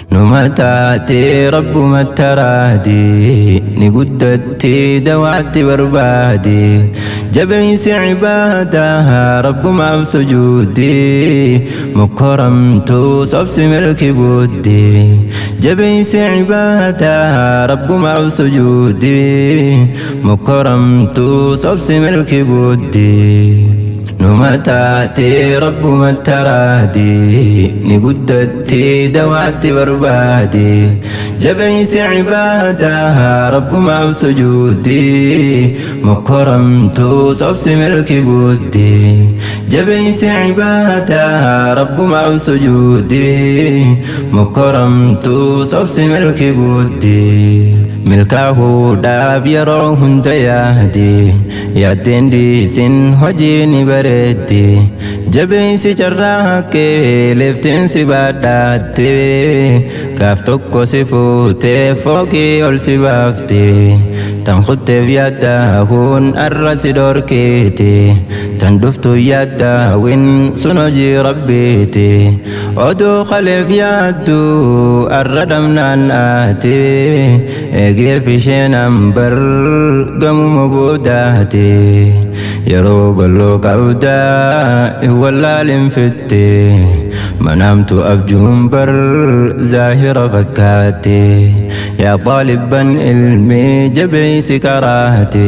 Numa taatee rabbumatti araadee ni guddattee dawaatti barbaade jabeessi cibaadaa rabbumaaf sujuudee mokkoramtuu sobsi milki booddee jabeessi cibaadaa rabbumaaf sujuudee mokkoramtuu sobsi milki booddee. Numa taatee rabbumatti araadee ni guddattee dawaatti barbaade jabeessi cibaadaa rabbumaaf sujuudee mokkoramtuu sobsi milki booddee jabeessi cibaadaa rabbumaaf sujuudee mokkoramtuu sobsi milki booddee milkaahuudhaaf yeroo hunda yaade yaaddeen dhiisin hojii ni bareedde jabeessi carraaqqee leeftiin si baadhaatte gaaf tokko si fuutee fooqii ol si baafte tan kutteef yaaddaa'uun arra si dhorkeete tan dhuftu yaaddaawin sun hojii rabbiiti oduu kaleef yaaddu arra dhabnaan aate eegeef isheen ambar gamuma boodaate yeroo balloo qabdaa hin wallaalin fitte manaamtu abjuun bar zaahira fakkaate yaa xaalibban ilmii jabeeysi karaate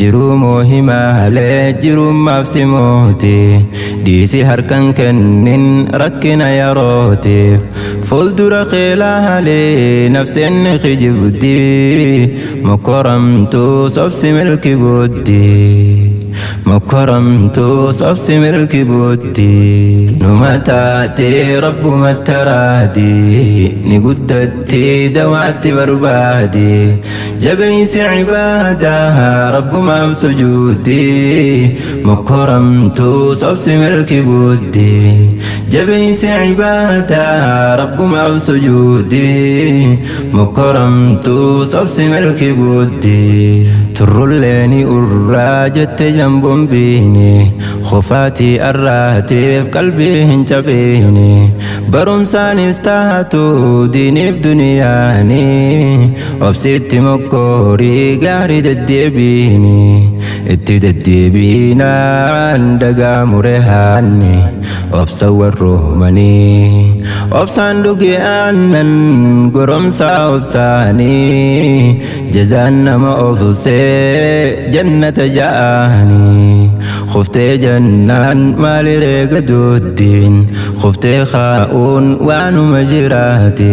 jiruu moo himaalee jirummaaf si moote dhiisi harkan kennin rakkina yerootiif fuuldura kee laalee nafseen ni kijibdi mokkoramtuu sobsi milki booddee mokkoramtuu sobsi milki booddee numa taatee rabbumatti araadee ni guddattee dawaatti barbaade jabeessi cibaadaa rabbumaaf sujuudee mokkoramtuu sobsi milki booddee jabeessi cibaadaa rabbumaaf sujuudee mokkoramtuu sobsi milki booddee turrulleeni urraa jette jamboon biine kofaatii arraateef qalbii hin cabeene barumsaanis taatu diiniif duniyaani obsitti mokkoorii gaarii deddeebiini itti deddeebiinaan dagaa mure haanni obsa warroomanii obsaan dhuge aannan goromsaa obsaanii jazaan nama obsee jannata ja'anii kuftee jannaan maaliree gadoottiin kuftee kaa'uun waanuma jiraate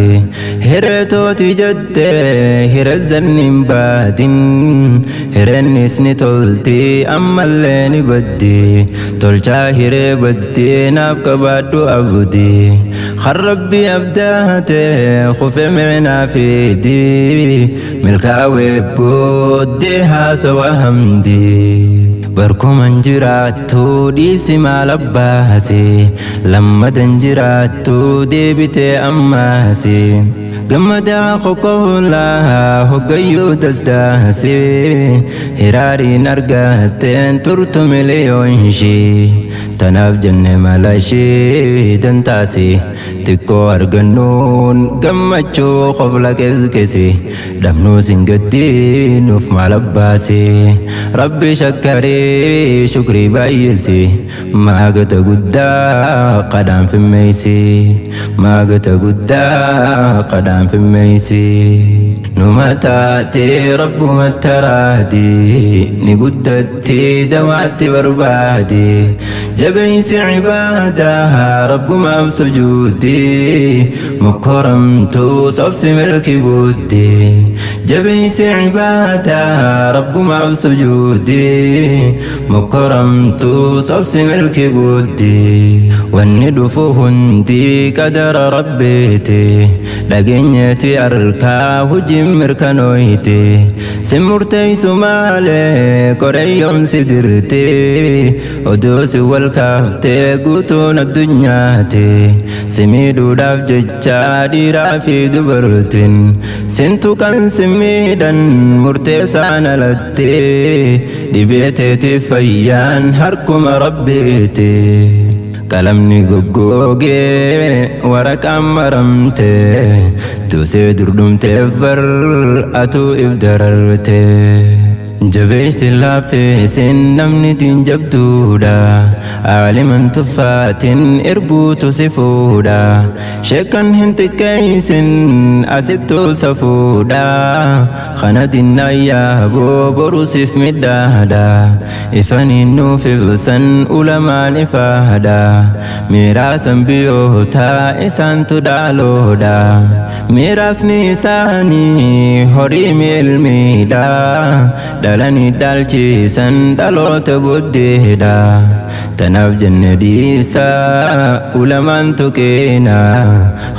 hireetooti jettee hirezzanni hin baatin hireennis ni tolti ammallee ni baddi tolchaa hiree baddee naaf qabaadhu abdi kan rabbi abdaate kufe meenaa fiidi milkaawee booddee haasawa hamdi barkuman jiraattu dhiisi maal abbaase lammadan jiraattu deebitee ammaase gammadaa kokkoolaa hoggayyuu dasdaase hiraariin argatteen turtu miliyoon ishee tanaaf jenne mala ishee dantaase xiqqoo argannuun gammachuu qofla qesqese dhabnuus hin gaddiinuuf maal abbaase rabbi shakkaree shukrii baay'ise maagata guddaa qadhaan fimmeeyse maagata guddaa qadhaan fimmeeyse numa taatee rabbumatti araadee ni guddattee dawaatti barbaade jabeessi cibaadaa rabbumaaf sujuudee mokkoramtuu sobsi milki booddee jabeessi cibaadaa rabbumaaf sujuudee mokkoramtuu sobsi milki booddee wanni dhufu hundi qadara rabbiiti dhageenyeeti harkaa hojiin mirkanooyte si murteessu maalee qoreyyoon si dirte oduu si wal kaaftee guutuun addunyaate si miidhuudhaaf jecha dhiiraa fi dubartiin sintu kan si miidhan murteessaan alatte dhibee teetiif fayyaan harkuma rabbiiti. Qalamni goggoogee waraqaan maramte tusee durdumteef bar atuu ibdararte. Jabeessi laaffeessin namni tiin jabduudha. Aaliman tuffaatin irbuutu si fuudha. Sheekan hin xiqqeessin asittuu safuudha. Kana dinnayyaa boru siif midhaadha. Ifaniin nuuf ibsan ulamaan ifaadha. Miiraasan biyyootaa isaantu dhaaloodha. Miiraasni isaanii horii ilmiidha. Dhalanii dhaalchisan dhaloota booddeedha. Tanaaf jenne dhiisaa ulamaan tuqeena.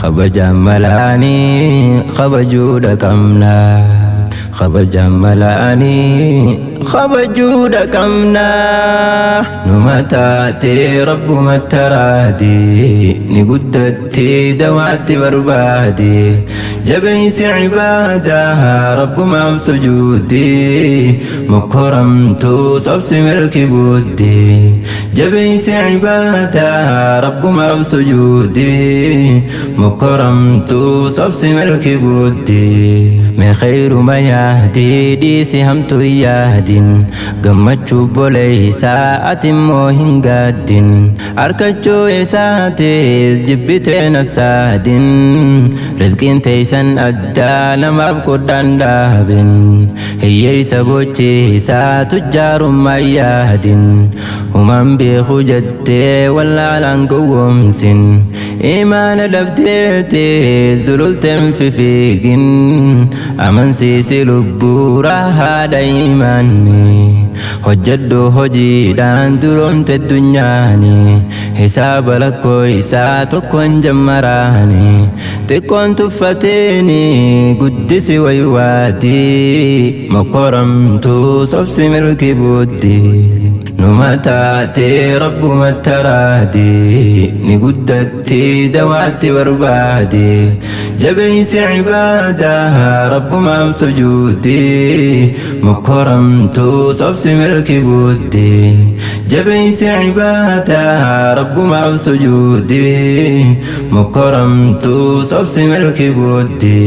Kabajaan malaanii kabajuudha qabna. Kabajaan malaanii kabajuudha qabna. Numa taatee rabbuma taraadi ni guddatti dawaatti barbaadi. Jabeessi cibaadaa rabbumaaf sujuudi. Mokkoramtuu sobsi milki buuddi. Jabeessi cibaadaa rabbumaaf sujuudi. Mokkoramtuu sobsi milki buuddi. Mee khayruma yaadii dhiisi hamtuu yaadin. Gammachuu boleessaa ati immoo hin gaaddin. Arkachuu isaatis jibbitee nasaadin. Rizqiin teessan addaa namaaf qoddaan dhaabin. Hiyyeessa bochiisaa tujjaarummaa yaadin. Humaan beeku jettee wallaalaan gowwoomsin. Imaana dhabdeetis zululteen fifiigin. Amansiisi lubbuura haadha imaanni. Hojjedhu hojiidhaan duroomte addunyaani. Hisaaba lakkoo isaa tokkoon jammaraani. Xiqqoon tuffateeni guddisi waywaadii. Mokkoramtuu sobsi milki buuddi. Numa taatee rabbuma taraadi. Ni guddatti dawaatti barbaadi. Jabeessi cibaadaa rabbumaaf sujuudi. Mokkoramtuu sobsi milki buuddi. Jabeessi cibaadaa rabbumaaf sujuudi. Mokkoramtuu sobsi milki buuddi.